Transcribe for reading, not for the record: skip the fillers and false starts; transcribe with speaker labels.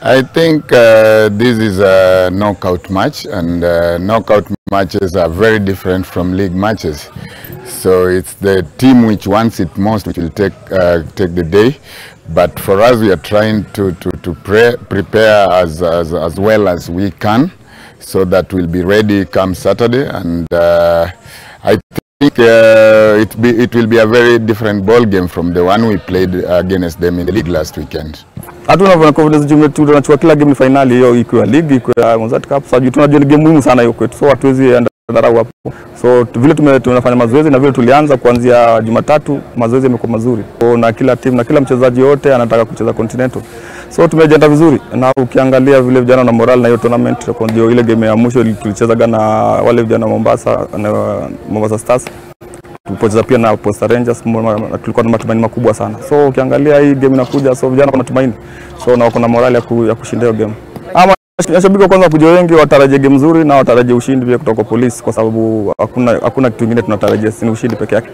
Speaker 1: I think this is a knockout match, and knockout matches are very different from league matches. So it's the team which wants it most which will take the day. But for us, we are trying to prepare as well as we can, so that we'll be ready come Saturday. And I think it will be a very different ball game from the one we played against them in the league last weekend.
Speaker 2: Hatuna confidence juu tunachukua kila game finali hiyo, ikiwa league ikiwa Mozzart Cup. Sasa tunajua ni game muhimu sana hiyo kwetu, so hatuwezi enda dharau hapo. So vile tunafanya mazoezi na vile tulianza kuanzia Jumatatu, mazoezi yamekuwa mazuri. So, na kila timu na kila mchezaji yote anataka kucheza Continental. So tumejiandaa vizuri, na ukiangalia vile vijana na morale na hiyo tournament, ndio ile game ya mwisho tulicheza na wale vijana Mombasa na Mombasa Stars. Tulipocheza pia na Posta Rangers, tulikuwa na matumaini makubwa sana. So ukiangalia hii game inakuja, so vijana wana matumaini. So na wako na morale ya kushinda hiyo game. Ama mashabiki kwanza kuja wengi watarajie game nzuri na watarajie ushindi pia kutoka Police, kwa sababu hakuna kitu kingine tunatarajia, si ushindi peke yake.